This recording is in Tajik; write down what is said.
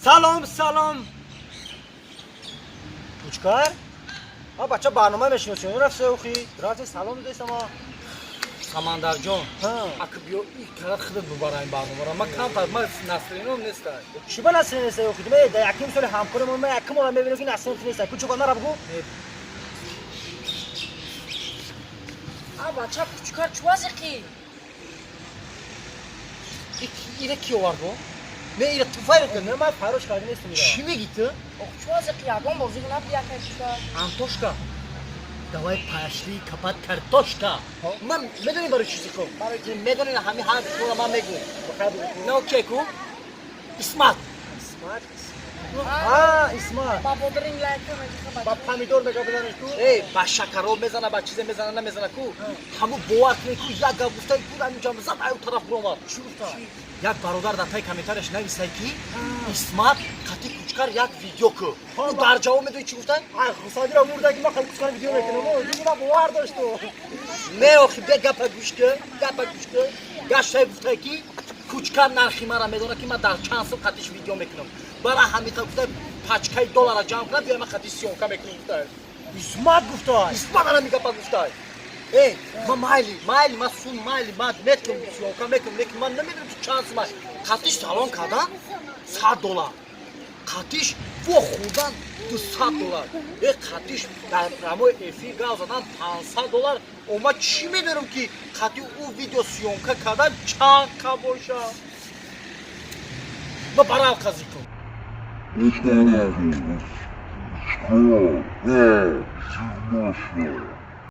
Салом, салом. Кучкар? А бача барнома мешиносӣ, рафта охи. Рафти салом додесама. Самандарҷон, ака, биё и карат худат бубара ин барномаро. Ма камтар, ма настроениям неста. Чӣ ба настроение неста охи? Ме да яким соли ҳамкори мо, ма яким ора мебинем, ки настроение неста. Кучука нара бугу. А бача кучукар чӯ азиқи? Ира ки овард бо? Не, ира ту файрот кард. Не, ма файрош карда нестам ира. Чӣ мегӣ ту? Ох, чӯ азиқи, ягон бозӣ набуд якай кучукар. Антошка, давай пошли копать картошка. Ман медонӣ барои чӣ зиқм? Барои чӣ? Медонӣ, ҳами ҳар шуморо ман мегӯм. На, окей ку? Исмат. Исмат. А, Исмат. Ба бодринг лайка мегиха. Ба помидор мега бизанеш ку? Эй, ба шакароб мезана, ба чизе мезана, намезана ку. Ҳаму бовар кунед ку, як гап гуфта ку, ҳаминҷа зад, аю тараф буромад. Чӣ гуфта? Як бародар дар таи комментарияш нависай, ки Исмат қати Кучкар як видео ку. Ӯ дар ҷавоб медони чӣ гуфта? Ай, Хусадиро мурда, ки ма қати Кучкар видео мекунам. Ма бовар дошту. Не, охи, бе, гапа гӯш ку, гапа гӯш ку. Гаштае гуфтае, ки Кучкар нархи мара медонад, ки ман дар чанд сол қатиш видео мекунам. Бара ҳамиқа гуфта, пачкаи доллара ҷамъ кунад, биёй, ман қатиш съёмка мекунам, гуфтае. Исмат гуфта. Исмат ана мигапа гуфтае. Эй, ма майли, майли, ма сун майли, ма меткунам, съёмка мекунам, лекин ман намедонам, ки чанд сума. Қатиш салон кардан 100 доллар. Қатиш во хӯрдан 200 доллар. Э, қатиш дар прямой эфир гап задан 500 доллар. О, ма чӣ медонам, ки қати ӯ видео съёмка кардан чанд ка боша? Ма барав қазикум. Что?